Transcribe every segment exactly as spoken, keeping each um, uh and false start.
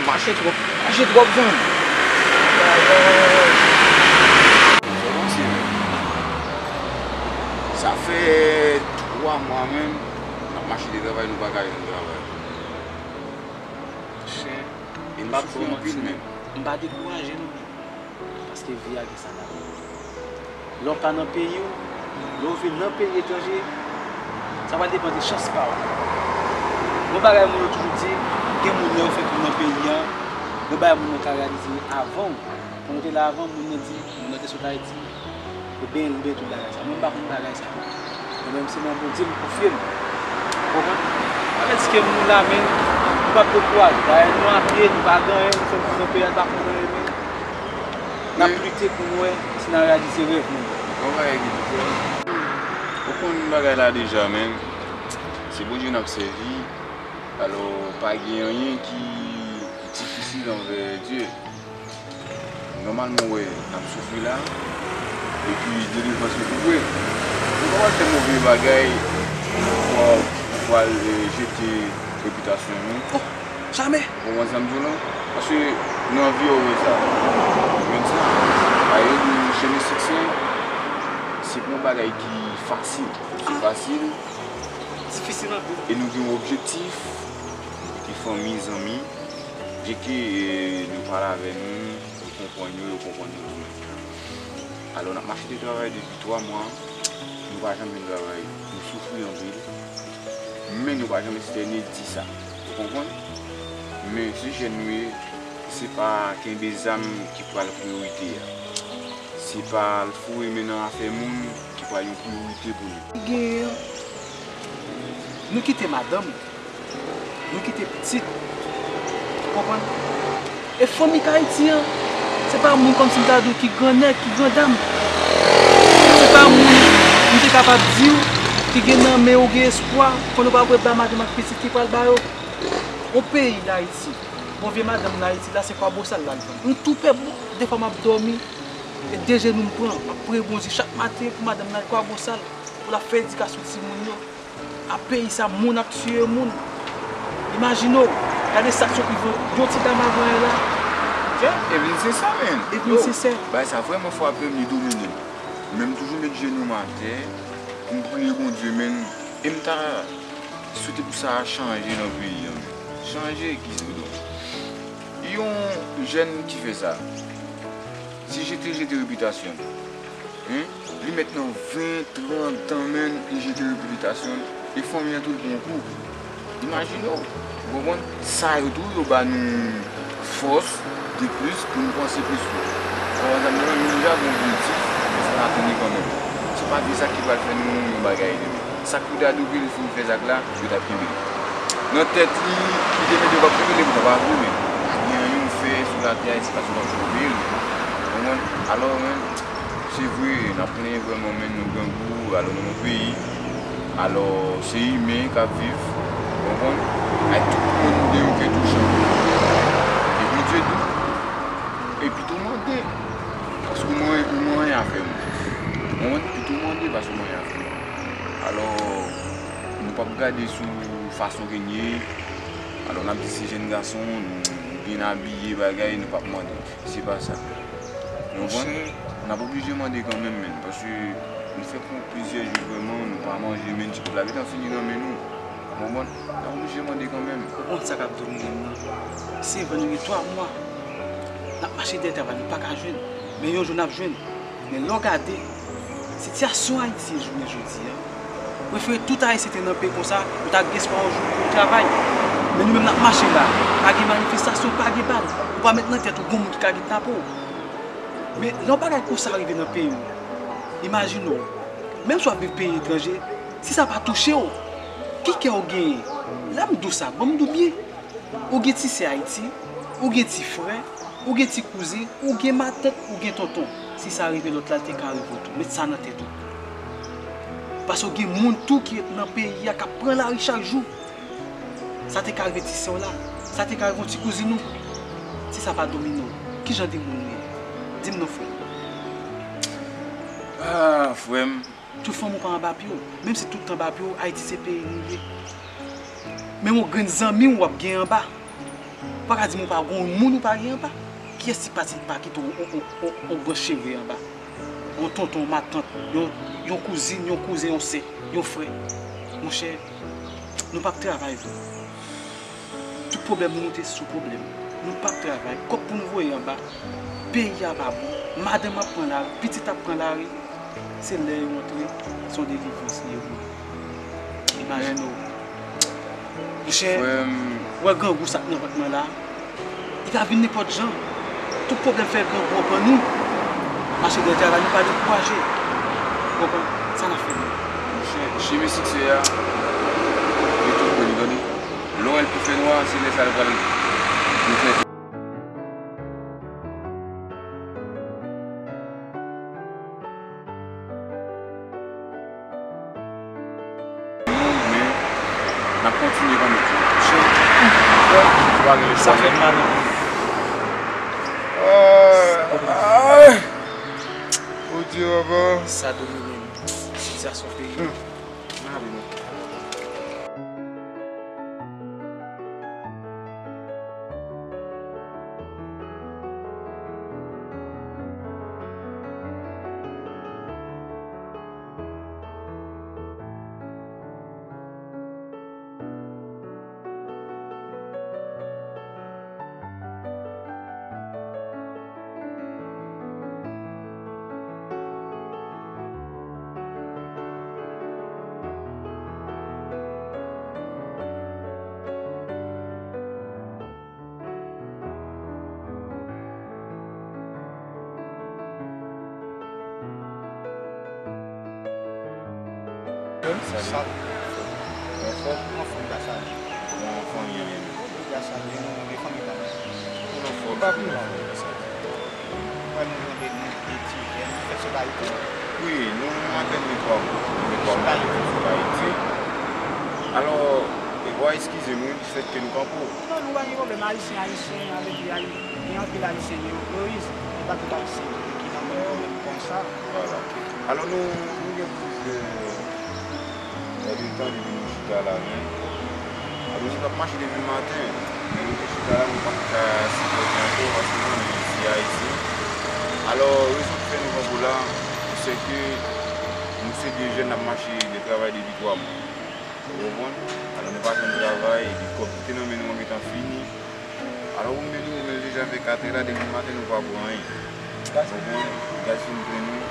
Mache twòp, mache twòp, zanmi. Sa fè twa mwa menm, n ap mache de travay, nou pa ka jwenn travay. Monchè, e n ap soufri anpil menm. M pa dekouraje non. Paske vi a gen sa ladan l. Lè w pa nan peyi w, lè w vin nan peyi etranje, sa va depann de chans pa w. Yon bagay moun yo toujou di, gen moun lè yo fèk vin nan peyi a, gen bagay moun nan ka reyalize avan w. Kòm nou te la avan, moun nan di, moun nan te sot Ayiti, yo benyen, li benyen tout bagay sa. Mwen, m pa konn bagay sa. Mwen menm, se nan Bondye m konfye m. Ou konprann? Sa vle di ke moun la, men, nou p ap dekouraje. Dayè, nou a pye, nou pa gen anyen, nou fè nou nan peyi a, nou pa konn anyen, men n ap lite pou nou wè si n a reyalize rèv nou yo. Yon bagay ki diferan. Ou konn bagay la deja, men se Bondye n ap sèvi. Alò, pa gen anyen ki difisil anvè Dye. Nòmalman, w wè, n ap soufri la, epi delivrans yo tou pre. Nou pa pral fè move bagay pou, pou al, eh, jete repitasyon nou. Oh, jamè! Ou konprann sa m di w lan? Paske nan vi a, w wè sa. Ou konprann sa? Paske yo di chemen siksè, se pa yon bagay ki fasil. Se fasil. Difisil anpil. E nou gen yon objektif, nou gen fanmi, zanmi, byenke, eh, nou pale avè nou, nou konprann yo, yo konprann nou tou. Alò, n ap mache de travay depi twa mwa, nou pa janm jwenn travay. Nou soufri anpil, men nou pa janm estène di sa. Ou konprann? Men se jèn nou ye, se pa kenbe zam ki pral priyorite a. Se pa al foure men nan afè moun ki pral yon priyorite pou nou. Genyen, nou kite madanm, nou kite pitit. Ou konprann? E fanmi k Ayiti an, se pa moun kòmsi m ta di w ki grannèg, ki grandam. Se pa moun m te kapab di w ki gen nan men yo gen espwa, konnen w pa wè ba madanm ak pitit ki pral ba yo. Yon peyi Dayiti, bon vye madanm Dayiti la, se kwabosal l al vann. Nou tou pèp, bon, defwa m ap dòmi, e de jenou m pran, m ap priye Bondye chak maten pou madanm nan al kwabosal, pou l ap fè edikasyon timoun yo. A peyi sa, moun ap tiye moun. Imajine w, gade sa k sot rive yon ti dam avan yè la. Evelyn se sa, menn. Evelyn se sa. Bagay sa vrèman frape m, li domine m. Men m toujou met jenou m atè pou m priye Bondye, menn. E m ta swete pou sa chanje nan peyi an, menn. Chanje, ki se donk. Yon jèn ki fè sa, si jete, jete repitasyon l. Hein? Li mèt nan ven, trant tan, menn, li jete repitasyon l. E fanmi an tou l pran kou. Imajine w, ou konprann? Sa yo tou, yo ba nou fòs de plis pou nou panse plis lwen. Alò, zam nan, nou deja gen objektif, men fò n atann li kanmenm. Se pa de sa ki pral fè nou yon bagay demen. Sa k pou ta dwe l fin fè zak la, yo t ap kenbe l. Nan tèt li, li te mete yo p ap kenbe l, epi sa pa vre, men pa gen anyen w fè sou latè a, se paske w p ap kenbe l. Ou konprann? Alò, men, se vre, n ap plenyen vrèman, men nou grangou, alò, nou nan peyi. Alò, se imen k ap viv, ou konprann? Ay, tout moun gen yon kè touchan. E Bondye dou. Epi tou mande, paske ou manyen, ou manyen afè moun. Ou konprann? Epi tou mande, paske ou manyen afè moun. Alò, nou p ap gade sou fason ke n ye. Alò, n ap di se jèn gason, nou, nou byen abiye, bagay, nou p ap mande. Se pa sa. Nou konprann? N ap oblije mande kanmenm, menn, paske nou fè pran plizyè jou vrèman, nou pa manje, menn, ti kout la gentan fini nan men nou. Ou konprann? N ap oblije mande kanmenm. Ou konn sa k ap domine m nan? Se vre, nou gen twa mwa n ap mache dèyè travay, nou pa ka jwenn. Men yon jou n ap jwenn. Men lè w gade sitiyasyon Ayiti jounen jodi a, mwen fè tout Ayisyen te nan peyi konsa, yo ta gen espwa yon jou pou yo travay. Men nou menm n ap mache la, pa gen manifestasyon, pa gen bal. Ou pa met nan tèt ou gon moun ki ka kidnape w. Men lè yon bagay konsa rive nan peyi w, imajine w, menm si w ap viv peyi etranje, si sa pa touche w, ki kè w genyen? Lè m di w sa, ban m di w byen. Ou gen ti sè Ayiti, ou gen ti frè, ou gen ti kouzen, ou gen matant, ou gen tonton. Si sa rive lòt la, l te ka rive w tou. Met sa nan tèt ou. Paske w gen moun tou ki ret nan peyi a k ap pran lari chak jou. Sa te ka rive ti sè w la, sa te ka rive yon ti kouzin ou. Si sa pa domine w, ki jan de moun ou ye? Di m non, frè m. Ah, frè m, Tout fanmi w pa anba pye w. Menm si tout anba pye w, Ayiti se peyi nou ye. Menm yon grenn zanmi w w ap gen anba. Ou pa ka di m ou pa gen yon moun ou pa gen anba. Kiyès ki pa, pa kite yon, yon, yon, yon, yon branch cheve anba? Yon tonton, yon matant, yon, yon kouzin, yon kouzen, yon sè, yon frè. Monchè, nou p ap travay vre. Tout pwoblèm nou moute sou pwoblèm. Nou p ap travay. Kòb pou nou voye anba. Peyi a pa bon. Madanm ap pran lari, pitit ap pran lari. Se lè yo antre, se yon delivrans li ye pou nou. Imajine w. Monchè, frè m, ou wè grangou sa k nan vant mwen la, li ka vin nenpòt jan. Tout pwoblèm fè grangou an pran nou. Mache dèyè travay, nou pa dekouraje. Ou konprann? Sa n ap fè. Monchè, chemen siksè a, li tou pre nou, tande. Lè w wè l tou fè nwa, se lè sa l pral nou fè. Nou, men, n ap kontinye kanmenm. Sa fè mal. Ay, ay. Bondye, papa. Sa domine m. Sitiyasyon peyi. Hmm. Salut. Anfòm? Anfòm, gras a Dye. Kòman fanmi an ye menm? Gras a Dye, nou menm, e fanmi pa nou. Nou anfòm, nou anfòm, gras a Dye. Mwen, nou mande nou de ti jèn, fèt sot Ayiti. Wi, nou, nou apèn gen twa mwa. Gen twa mwa, sot Ayiti. Alò, e, bon, eskize m, wi, di fèt ke nou kanpe w. Non, nou pa gen pwoblèm. Ayisyen, Ayisyen, sa vle di, Ayi-, gen anpil Ayisyen, yo egoyis, men pa tout Ayisyen ki nan menm pwoblèm konsa. Vwala. Alò, nou, nou gen plizyè èdtan depi nou chita la, men, alò, nou t ap mache depi maten, men nou te chita la, nou pa t ka sipòte ankò, paske nou konnen isi a Ayiti. Alò, rezon ki fè nou kanpe la, se ke nou se de jèn, n ap mache de travay depi twa mwa. Ou konprann? Alò, nou pa jwenn travay, epi kòb ki te nan men nou an gentan fini. Alò, ou menm, ou menm, deja fè kat è la, depi maten nou pa pran anyen. Ou konprann? Gaz fin plen nou.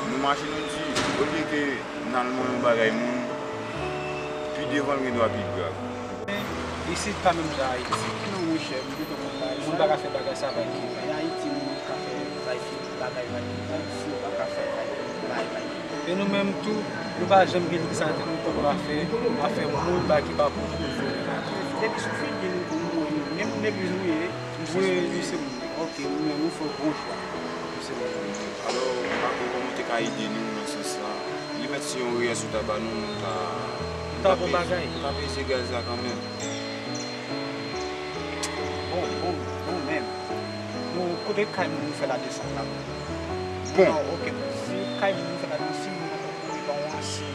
Nou mache, nou di, olye ke n al manyen yon bagay moun, pi devan l gen dwa pi grav. Isit pa menm jan Ayiti. Non, monchè, m pito konn Ayiti. Moun pa ka fè bagay sa, pa gen. An Ayiti, moun ka fè bagay, bagay, bagay, si yo pa ka fè bagay, bagay, bagay. E nou menm tou, nou pa janm gen lit sa nou poko ka fè, afè moun, bagay ki pa pou nou, pou nou fè. Depi sou figi nou pou nou, menm legliz nou ye, nou se moun. Ok, nou menm, nou fè gwo chwa. Nou se moun. Alò, m pa konn kòman w te ka ede nou nan sans sa. Li mèt se yon reyès ou ta ba nou, nou ta, nou ta peze gaz la kanmenm. Bon, bon, bon, men. Nou, kote kay moun nou fè ladesant la? Bon. Non, ok, si kay moun nou fè ladesant, si moun nan poko rive yon ansyen,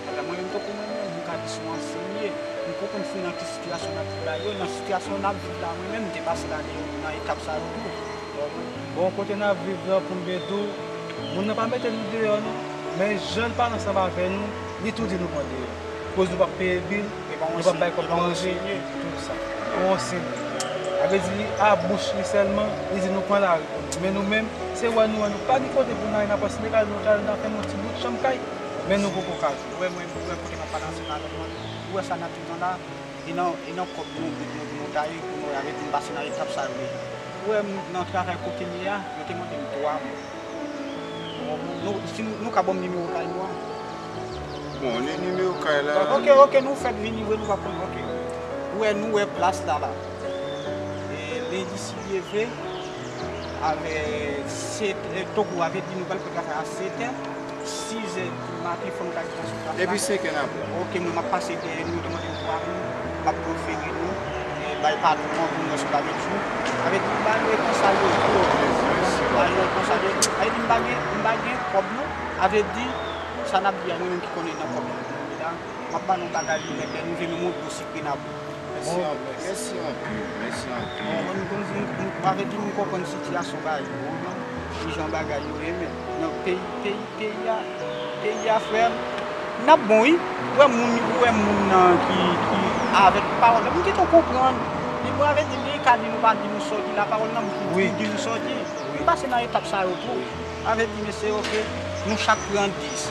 apre mwen menm tankou mwen menm, nou ka di se yon ansyen ye. Nou poko konn si nan ki sitiyasyon n ap viv la yo, nan sitiyasyon n ap viv la, mwen menm, m te pase la nan etap sa yo tou. Bon, kote n ap viv la, pou m byen di w, moun nan pa mete nou deyò, non. Men jan l pale ansanm avè nou, li tou di nou pran deyò. Koz nou p ap peye bil, nou p ap bay kòb manje, tout sa. Yon siy. Sa vle di, a bouch li sèlman, li di nou pran lari pou nou. Men nou menm, se wè nou wè, nou pa gen kote pou n ale, n ap pran Senegal, nou t al, n ap fè yon ti bout chanm kay. Men nou poko ka jwenn. Ou wè mwen, ou wè kote m ap pale ansanm avè w, ou wè sa n ap viv nan la, e nan, e nan kòb nou, nou, nou, nou taye pou nou, avè di n pase nan etap sa yo deja. Ou wè m nan travay kote m ye a, yo te mande m twa mwa. Nou, si nou, nou ka ban m nimewo kay nou an? Bon, ni-, nimewo kay la. Ok, ok, nou fèk vini vre, nou pa konn, ok. Ou wè, nou wè plas la, la. E, lendi, si Dye vle, avè sèt è, tankou avè di nou pral pran travay a sèt è, sis è di maten, fò nou ta gentan sou plas la. Depi senk è n ap la. Ok, mwen, m ap pase dèyè nou, yo te mande m twa moun, m ap pwofere nou, e, bay patwon an pou nou resevwa lòt jou. Avè di, m ba nou e konsa yo ye. Ba nou e konsa yo ye. Avè di, m pa gen, m pa gen kòb, non. Avè di, Sa n ap di a, nou menm ki konnen nan kòb nou ye la, m ap ba nou bagay yo, men lè nou vle nou montre yo sikre n ap. Mèsi anpil, mèsi anpil, mèsi anpil. Bon, nou konn, nou, nou, sa vle di nou konprann sitiyasyon bagay yo, jan bagay yo ye, men nan peyi, peyi, peyi a, peyi a, frè m, n ap bon, wi. Ou wè moun, ou wè moun nan ki, ki avèk pawòl la, nou gentan konprann. Li, sa vle di, li ka di nou pa di nou sòti, la pawòl nan bouch li, wi, di nou sòti. Wi. Nou pase nan etap sa yo tou. Sa vle di, mesye, oke, nou chak pran dis.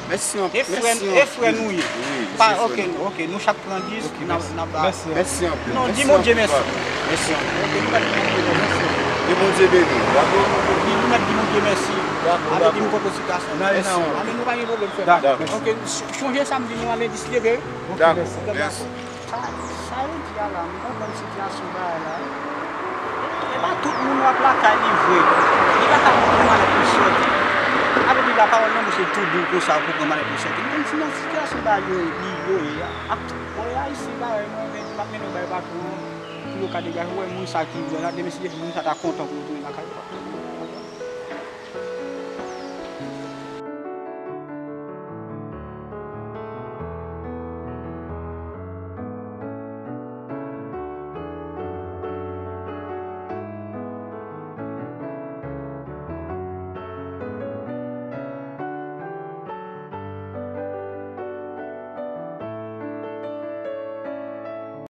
Mèsi anpil. E frè, mèsi e frè anpil. Nou ye. Wi, pa, se frè oke, nou. Oke, nou chak pran dis, oke, n a, mèsi. N a ba. Mèsi anpil. Non, mèsi di Bondye anpil, mèsi. Frè. Mèsi anpil. Oke, nou pa di Bondye mèsi. Ke Bondye beni w, dakò? Di, nou mèt di Bondye mèsi. Dakò, dakò. Avè di m konprann sitiyasyon. Mèsi anpil. Amèn, nou pa gen pwoblèm, frè. Dakò. Oke, chonje samdi nou ale dis leve. Oke, dakò, mèsi. Dakò. Sa, sa yo di a la, m konprann sitiyasyon bagay la. E pa tout moun w ap lakay li vre. Li pa ka konprann malèt pou sòti. Avè di la pawòl nan bouch li tou dou konsa pou konprann malèt pou sòti. M konn si nan sitiyasyon bagay yo, li yo ye a. Ap, bon, e Ayisyen bagay mwen, men m ap mennen w bay patwon an pou yo ka degaje. Ou wè moun sa ki vre la, demen si Dye vle, moun sa ta kontan pou yo tounen lakay yo.